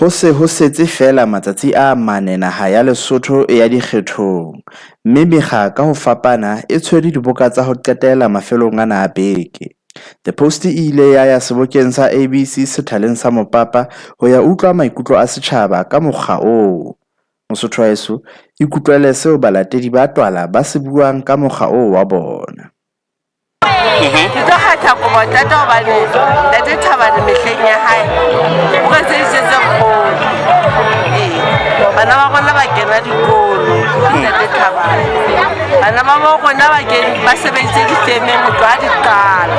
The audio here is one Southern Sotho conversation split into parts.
Ho se ho setse feela matsatsi a mane naha ya Lesotho e ya dikgethong, mme mekga ka ho fapana e tshwere diboka tsa ho qetela mafelong ana a beke. The Post e ile ya ya sebokeng sa ABC sethaleng sa Mopapa ho ya utlwa maikutlo a setjhaba ka mokga oo. Mosotho wa heso, ikutlwele seo balatedi ba Twala ba se buang ka mokga oo wa bona. Ke tlo kgetha Kobo-Tata hobane Ntate Thabane mehleng ya hae o re etseditse tse kgolo. Ee, bana ba rona ba kena dikolo ke Ntate Thabane. Bana ba bo rona ba ba sebeditse difemeng ho tloha di qala.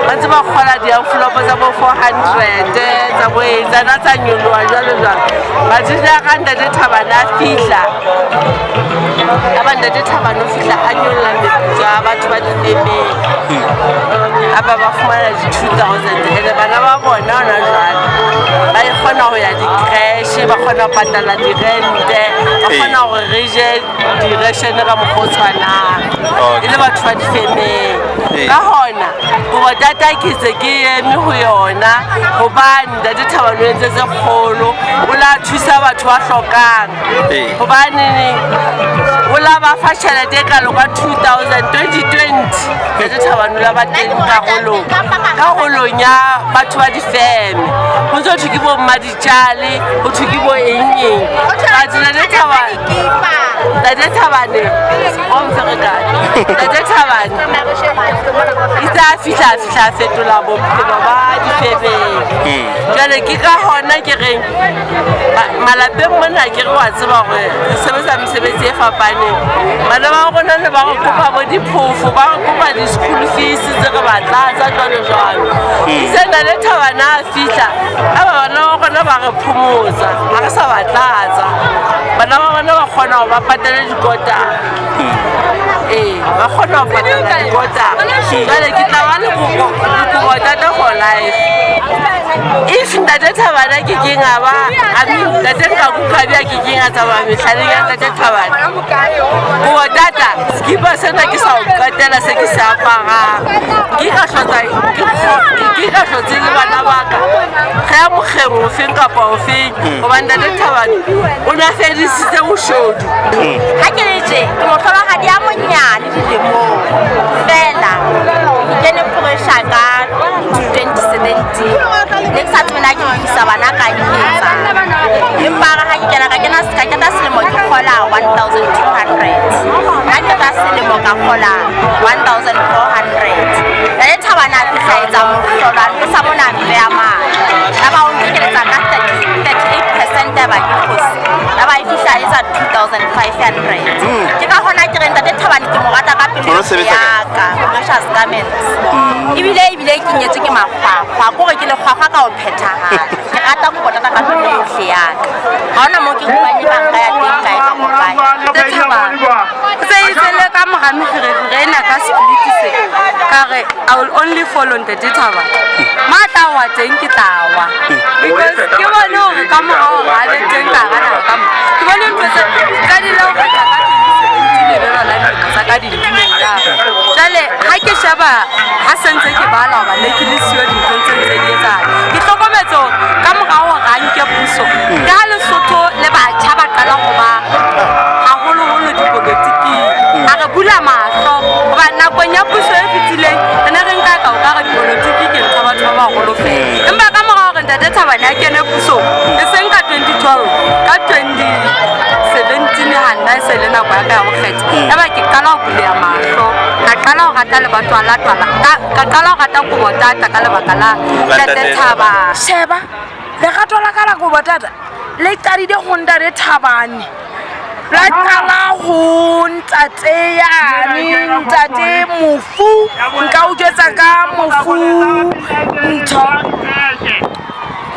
Ba ntse ba kgola di-envelope tsa bo 400 tsa bo eng tsana tsa nyoloha jwalo jwalo. Batho ka Ntate Thabane a fihla ya ba Ntate Thabane o fihla a nyolla meputso ya batho ba difemeng a ba ba fumana di-2000 ene bana ba bona hona jwale ba e kgona ho ya di-creche, ba kgona ho patala dirente, ba kgona hore re je direshene ka mokgwa o tshwanang e le batho ba difemeng. Ka hona Kobo-Tata ke se ke eme ho yona hobane Ntate Thabane o entse tse kgolo, o la thusa batho ba hlokang hobane o la ba fa tjhelete e kalo ka 2000 2020. Ntate Thabane o la ba teng karolong ya batho ba difeme, ho ntso thwe ke bo mmaditjale, ho thwe ke bo eng eng. Batho Ntate Thabane, Ntate Thabane o mferekane, Ntate Thabane itse a fihla a fihla a fetola bophelo ba difemeng. Jwale ke ka hona ke reng malapeng mona ke re wa tseba hore re sebetsa mesebetsi e fapaneng. Bana ba rona ne ba re kopa bo diphofo, ba re kopa di-school fees tse re ba tlatsa jwalo jwalo. Itse Ntate Thabane a fihla a ba bana ba rona ba re phomotsa, ha re sa ba tlatsa. Bana ba rona ba kgona hore ba patale dikotara. Ee, ba kgona ho patala dikotara. Jwale ke tla ba le Kobo-Tata for life. If Ntate Thabane a kekeng a ba, I mean Ntate Nkaku Kabi a kekeng a tsamaya mehlaleng ya Ntate Thabane, Kobo-Tata skipa sena ke sa o qetela se ke se aparang. Ke ka hlotsa ke ka hlotse le bana ba ka re ya mokgeng ofeng kapa ofeng hobane Ntate Thabane o ne a fedisitse boshodu. Ha ke le tje ke mohlolohadi a monyane dilemong fela, ke kene pressure ka 2017, ne ke sa tsebe na ke isa bana ka ketsa, empa re ha ke kena ka kena ka qeta selemo ke kgola 1200, ha qeta selemo ka kgola 1400. Ntate Thabane a fihla etsa mohlolo, a ntlosa mona a mpeya mane, ya ba o nkekeletsa ka 38% ya ba ke kgosi, ya ba e fihla etsa 2500. Ke ka hona ke reng Ntate Thabane ke mo rata ka pelo Ono sebetsa kae? ya ka. Precious Garments. Ebile ke nyetswe ke makgwakgwa, kore ke lekgwakgwa ka ho phethahala. Ke rata Kobo-Tata ka pelo yohle ya ka, ha hona moo ke kopanye banka ya teng kae kapa kae. Ntate Thabane o se itse le ka mora meferefere ena ka split se ka re I will only follow Ntate Thabane, ma tla wa teng ke tla wa, because ke bone hore ka mora hore a be teng ka hara naha ka mo ke bone ntho tse qadile ho kgetha ka 2017 e be lona dilemo tsa ka di ntumella. Jwale ha ke sheba ha se ntse ke bala hoba ne ke le siyo dinthong tse ntse di etsahala, ke hlokometse hore ka mora hore a nke puso ke ha Lesotho le batjha ba qala ho ba haholoholo dipolotiking, a re bula mahlo hoba nakong ya puso e fetileng re ne re nka ka o ka re dipolotiki ke ntho batho ba baholo fela, empa ka mora hore Ntate Thabane a kene pusong e seng ka 2012, ka 2017 ha nna e se le nako ya ka ya ho kgetha, yaba ke qala ho buleha mahlo, ka qala ho rata lebatwa la Twala, ka qala ho rata Kobo-Tata ka lebaka la Ntate Thabane. Sheba lerato la ka la Kobo-Tata le qadile ho Ntate Thabane, la qala ho ntate yane, ntate mofu, nka o jwetsa ka mofu ntho,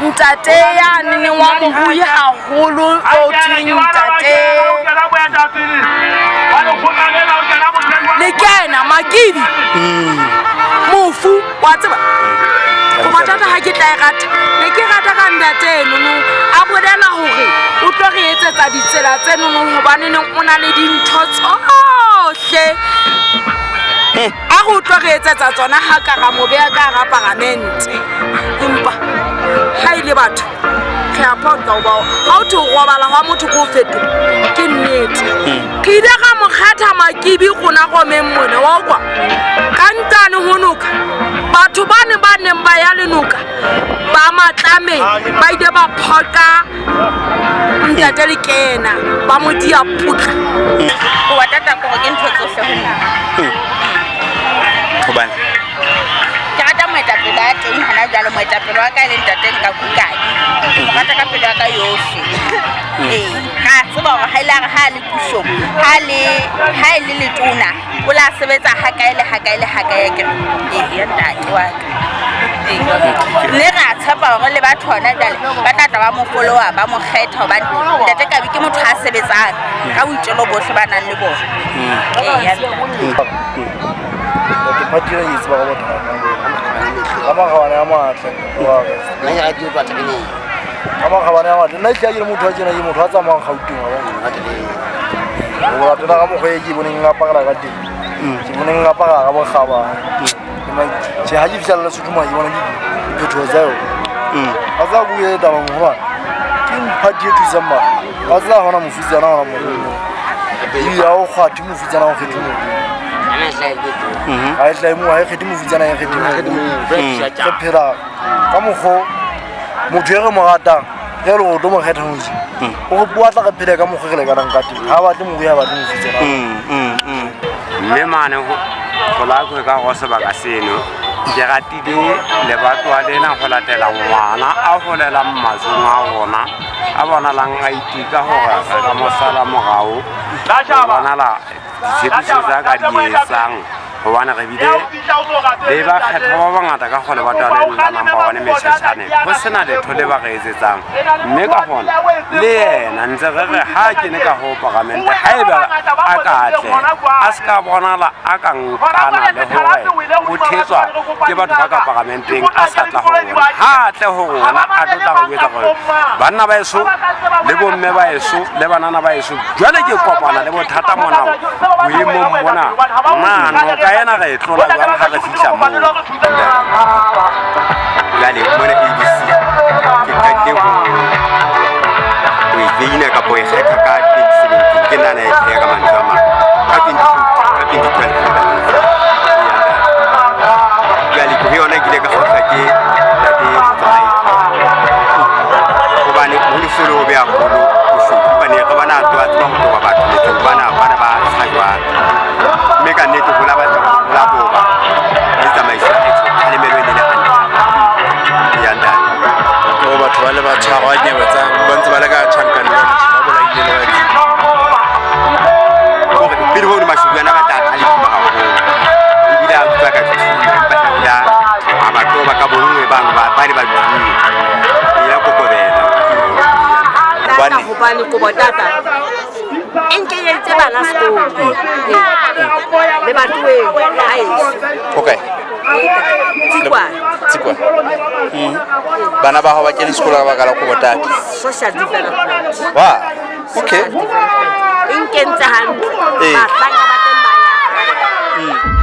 ntate yane neng wa morui haholo o thweng ntate Lekena Makidi mofu wa tseba. Kobo-Tata ha ke tla e rata, ne ke rata ka ntate enono a bolela hore o tlo re etsetsa ditsela tse nono, hobane neng o na le dintho tsohle a re o tlo re etsetsa tsona ha ka ra mo beha ka hara paramente, empa ha ile batho re a phoqa hoba ha o thwe o robala hwa motho ko o fetoha ke nnete. Re ile ra mo kgetha Makibi rona Romeng mona wa ukwa. Ka ntane ho noka batho bane ba neng ba ya le noka ba Matlameng ba ile ba phoqa ntate Lekena ba mo dia putla. Koba tata kore ke ntho tsohle ho nna. Hobane Ke rata moetapele a teng hona jwale, moetapele wa ka e leng ntate Nkaku Kabi. Ke mo rata ka pelo ya ka yohle. Ee, ra tseba hore ha ile a re ha a le pusong, ha e le letona, o la sebetsa hakae le hakae le hakae akere. Ee, ya ntate wa ka. Ee. Mme re a tshepa hore le batho hona jwale ba tla tla ba mo follower, ba mo kgetha hobane ntate Kabi ke motho a sebetsang ka boitelo bohle ba nang le bona. Ee, ya ntate. Ntate party ena ke e tseba ka bothata. Ka makgabane a matle. Nna ke ratile tloha tereneng. Ka makgabane a matle. Nna ehlile ha ke le motho wa tjena, ke motho a tsamayang Gauteng wa bona. Ho latela ka mokgwa e ke boneng aparela ka teng. Ke boneng aparela ka bokgabane. Tjhe, ha ke fihla le Lesotho mona ke bona diphetoho tsa yona. Wa tseba ke bue taba mohobane. Ke party e thusang batho. Wa tseba ha hona mofutsana ha hona morui. Ebile ha o kgwathe mofutsana ha o kgethe morui. Ha e hlahe moo, ha e kgethe mofutsana, ha e kgethe morui. Re phela ka mokgo motho e re mo ratang re le hore o tlo mo kgetha motho o re batla re phele ka mokgo re lekanang ka teng. Ha batle morui, ha batle mofutsana. Mme mane Tlolakwe ka go sebaka seno ke ratile lebatowa lena go latela ngwana a golelang matsong a rona a bonalang a iteka gore re ka mo sala morao go bonala ditshepiso tsa ka di etsang gobane re bile le bakgethwa ba bangata ka go lebatowa le la number one Meshashane go sena letho le ba re etsetsang mme ka gona le yena ntse re re ha ke ne ka go paramente ha eba a ka tle a se ka bonala a ka nkana le gore o thetswa ke batho ba ka paramenteng a sa tla go rona ha a tle go rona a tlo tla go etsa gore banna ba eso le bomme ba eso le banana ba eso jwale ke kopana le bothata mona boemong mona na noka ena re e tlola jwang ha re fihla moo. Jwale mona ABC ke qadile ho e veina kapa ho e kgetha ka 2017 ke nna na e theha ka mantswe a mang ka 2012 jwale ke ho yona ke ile ka kgohlwa ke ntate Motsamai hobane ho ne so le hobe haholo boshodu hobane re bona a tseba ho toba batho metseng bana bana ba tshajwang mme ka nnete ho la batla ho la boba le tsamaiso ya kgetho kgalemelo e ne le hantle ya ntate. Ke gore batho ba le ba tshwarwa nyewe tsa ba ntse ba le ka tjhankaneng ba bolaile le batho. Hore pele ho mashodu ana ba tla halefile haholo ebile a utlwa ka dithunya empa ebile a ba toba ka bonngwe bano ba ba ne ba dume e ya kokobela. Tata hobane kobo tata e nkenyeditse bana sekolo le batoeng haeso. Okay. Tsikwane. Tsikwane. Bana ba hao ba kene sekolo ka baka la kobo tata. Social development. Wa. Okay. E nkentse hantle. Ee. Bahlanka ba teng ba ya.